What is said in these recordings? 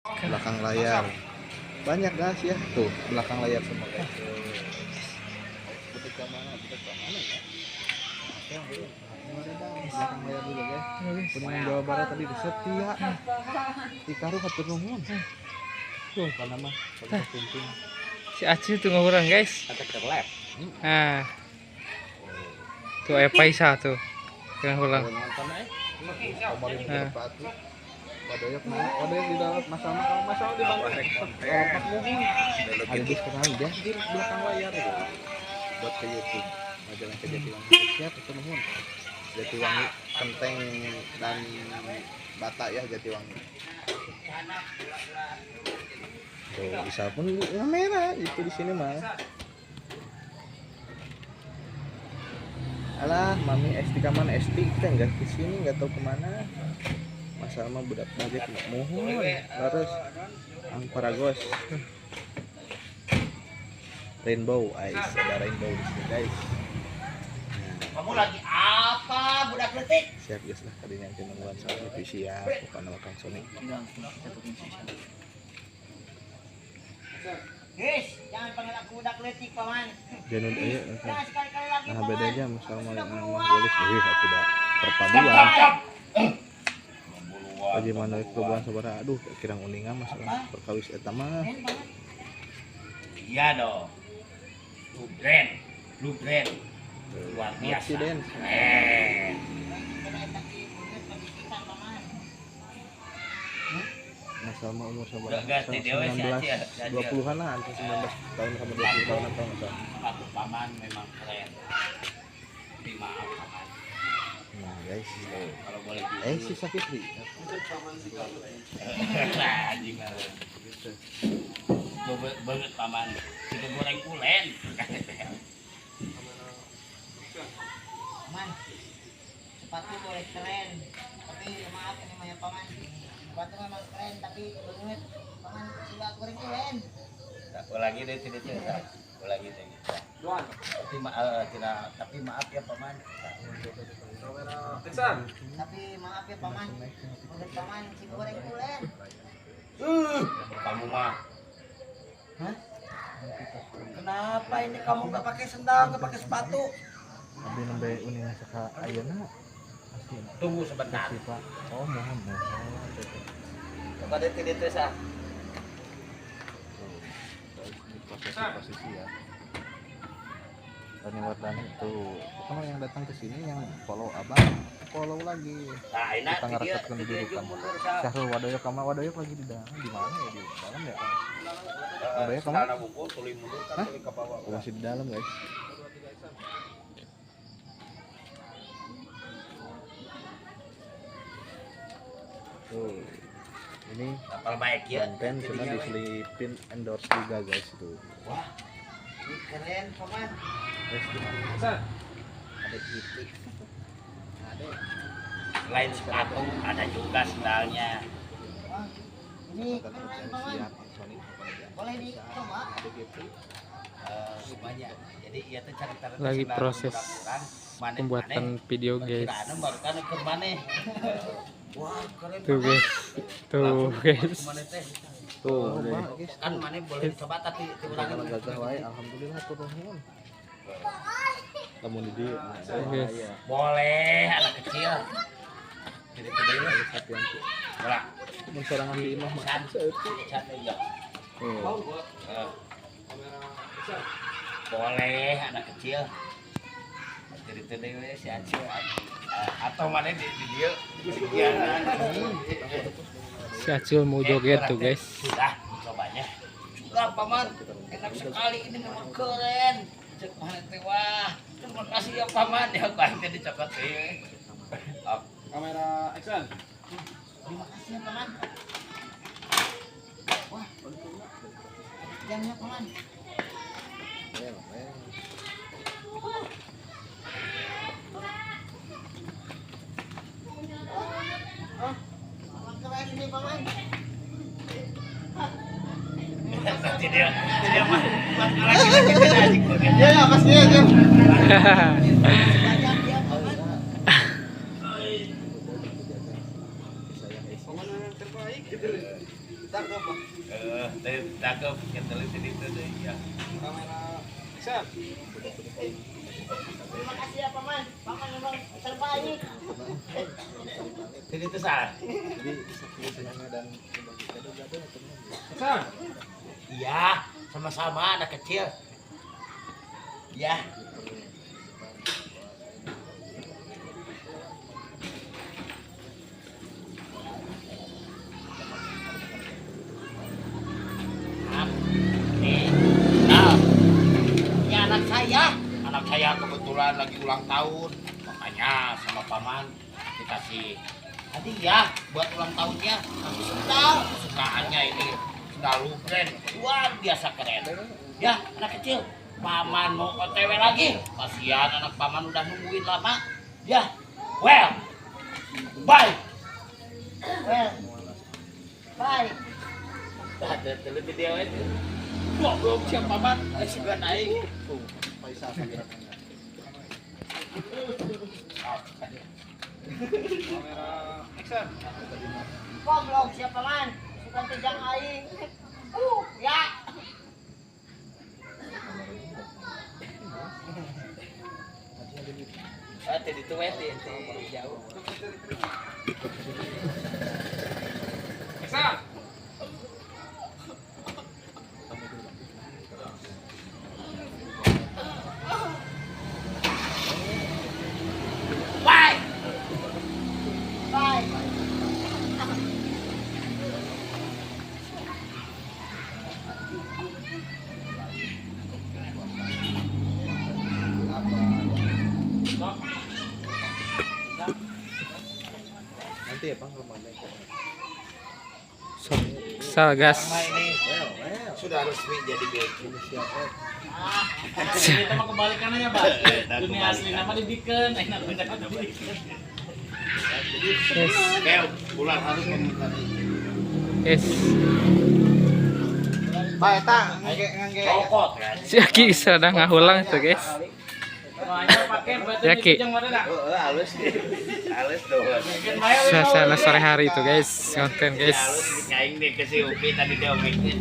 Belakang layar. Banyak guys ya. Tuh, belakang layar semua guys. Budak mana? Budak mana ya? Belakang layar juga guys. Kuningan Jawa Barat tadi setia. Ikaru hatur nuhun. Tuh, kana mah penting. Si Acil tuh ngurang guys. Nah. Tuh aya Paisa tuh. Ngurang. Nah. Wadoyok mana? Wadoyok di dalam masalah kalau masalah di bangku. Lompat mungkin. Ada di sekarang dia di belakang layar gitu. Buat ke YouTube. Majalah ke Jatiwangi. Siap itu nuhun. Jatiwangi Kenteng dan Bata ya Jatiwangi. Tuh, bisa pun kamera itu di sini mah. Alah, Mami Esti kaman Esti kita enggak ke sini, enggak tahu kemana. Masalah mah budak bajak mohon terus Angparagos Rainbow Ice, ada rainbow di sini guys. Nah. Kamu lagi apa budak letik? Siap guys lah tadi yang nungguan sama itu siap bukan nama Kang Sony. Guys, jangan panggil aku budak letik paman. Jangan aja. Jangan sekali-kali lagi. Nah, beda aja masalah sama gelis euy atuh perpaduan. Bagaimana perubahan sabaraha aduh kirang uninga masalah perkawis eta mah. Iya dong. Lu brand. Luar biasa. Masalah mah umur sabaraha 19 20-an lah, antara 19 tahun sama 20 tahun atau enggak. Sepatu paman memang keren. Tapi maaf paman. Nah guys, kalau boleh si Safitri. Nah, anjing gitu. Banget paman. Kita goreng ulen. Paman, sepatu boleh keren, tapi maaf ini mah ya paman. Sepatu memang keren tapi banget paman sudah goreng ulen. Tak lagi deh tidak tidak. Lagi deh. Tapi tapi maaf ya paman. Tapi maaf ya paman. Menurut paman si goreng ulen. Kamu mah. Hah? Kenapa ini kamu nggak pakai sendal, nggak pakai sepatu? Abi nembe uninga saka ayeuna. Tunggu sebentar. Pak. Oh, mohon mohon. Kepada tidak sah. Posisi ya. Rani Wardani tuh, pokoknya yang datang ke sini yang follow abang, follow lagi. Nah, kita ngerasakan kehidupan. Syahrul Wadoyok sama Wadoyok lagi di dalam, di mana ya di dalam ya? Wadoyok kamu? Hah? Oh, masih di dalam guys. Tuh, ini kapal baik ya. Konten cuma diselipin endorse juga guys itu. Wah, ini keren paman. Ada gitu. Ada. Selain sepatu ada juga sendalnya. Wah, ini keren paman. Boleh dicoba. Semuanya. Jadi iya tuh cari-cari lagi proses pembuatan video guys. Tuh guys, tuh guys, tuh guys. Kan mana boleh dicoba tapi kurang gagah wae alhamdulillah tuh nuhun. Lamun di dieu boleh anak kecil. Jadi gede lah. Mun sorangan di imah mah saeutik. Boleh anak kecil. Jadi teh we si Acil atau mana di dieu si Acil mau joget tuh guys. Sudah mencobanya. Sudah paman, enak sekali ini memang keren. Cek mana teh wah. Terima kasih ya paman ya ku aing teh dicokot teh. Kamera action. Terima kasih ya paman. Wah, jamnya paman. Paman keren ini paman. Tidak, tidak mah. Lagi Ya, ya, pasti ya, jam. Banyak ya paman. Paman yang terbaik gitu. Bentar dong. Cakep ketelis itu deh ya. Kamera action. Terima kasih ya paman. Paman memang terbaik. Jadi itu salah. Jadi dan iya, sama-sama anak kecil. Ya. Nah, ini anak saya. Anak saya kebetulan lagi ulang tahun, makanya sama paman dikasih hadiah buat ulang tahunnya. Tapi sendal kesukaannya ini sendal brand luar biasa keren. Ya, anak kecil, paman mau OTW lagi. Kasihan anak paman udah nungguin lama. Ya, well, bye. Well, bye. Ada video itu. Goblok siapa paman? Sudah naik. Kamera action. Goblok siapa man? Suka tejang aing. Ya. Tadi itu jauh. Action. Bye. Bye. Nanti ya Bang rumahnya. Sal gas. Sudah resmi jadi BQ. Kita mah kebalikannya Pak. Dunia asli nama dibikin, enak bener dibikin. Yes. Kayak bulan harus meminta izin. Yes. Pak eta ngangge Cokot kan. Si Aki sedang ngahulang tuh guys. Ya Ki. Halus. Halus doang. Suasana sore hari itu guys, konten guys. Halus aing deh ke si Upi tadi dia omongin.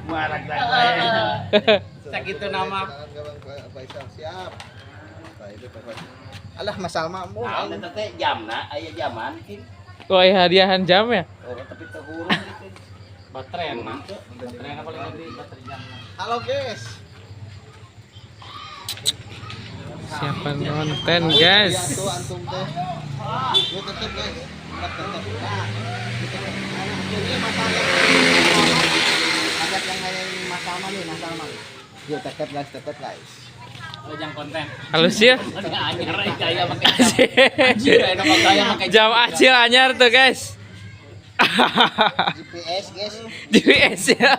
Muarak dah. Sakitu nama. Siap. Alah Mas Salma mu. Naon eta teh jamna aya jaman kin. Wah, hadiahan jam ya? Oh, tapi teu hurung gitu. Baterai mah. Baterai paling gede baterai jam. Halo guys. Siapa nonton guys? Antum teh. Lu tetep guys. Tetep. Nah, ini masalah. Ada yang kayak Mas Salma nih, Mas Salma. Yo tetep guys, tetep guys. Jam konten. Halus ya? Anyar gaya pakai jam. Jam acil anyar tuh guys. GPS guys. GPS ya.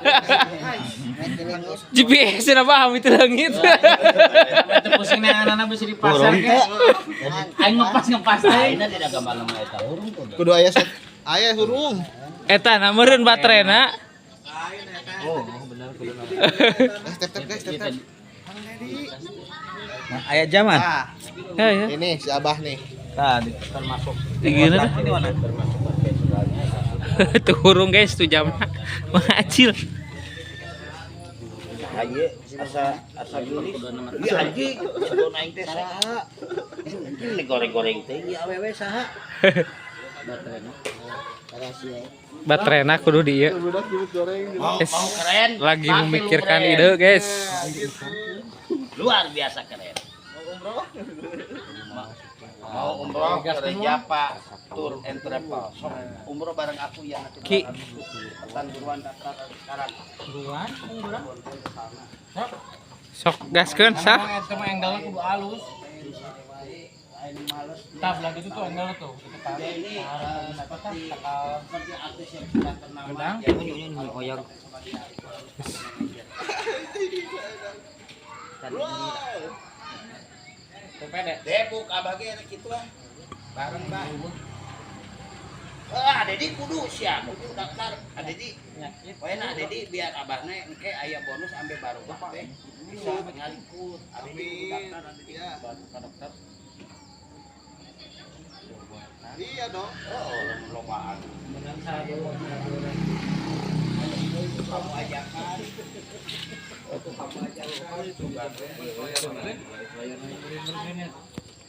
GPS na paham itu langit. Itu pusingnya anak-anak bisa di pasar guys. Aing ngepas-ngepas teh. Ayeuna tidak gambar lemah eta hurung tuh. Kudu aya set. Aya hurung. Eta na meureun baterena. Oh, benar kudu. Tep tep guys, tep tep. Nah, aya jaman. Nah, Ya, ya. ini si Abah nih. Nah, termasuk. Gimana tuh? Tuh hurung guys tuh jamna. Mengacil. Aye, asa asa geulis. Ieu anjing, sebelum aing teh saha? Anjing goreng-goreng teh ieu awewe saha? Baterena kudu di ieu. Mau mau keren. Lagi pakai memikirkan lu keren. ide guys. Luar biasa keren. Mau umroh ke Japa Tour and Travel. Sok umroh bareng aku ya nanti. Ki. Pesan buruan daftar sekarang. Buruan, buruan. Sok gaskeun sah. Eta mah angle-nya kudu halus. Tabla gitu tuh angle tuh. Itu tarik. Ini Seperti seperti artis yang sudah ternama. Gedang. Oyong. Debuk abah ge rek kitu ah. Bareng bah. Ah, Dedi kudu sia, kudu daftar. Dedi. Poena Dedi biar abahna engke aya bonus ambe barobah teh. Bisa ngalikut. Dedi kudu daftar, Dedi. Baru ka daftar. Iya dong. Oh, lombaan. Menang satu. Kamu ajakan. Itu kamu ajakan. Itu.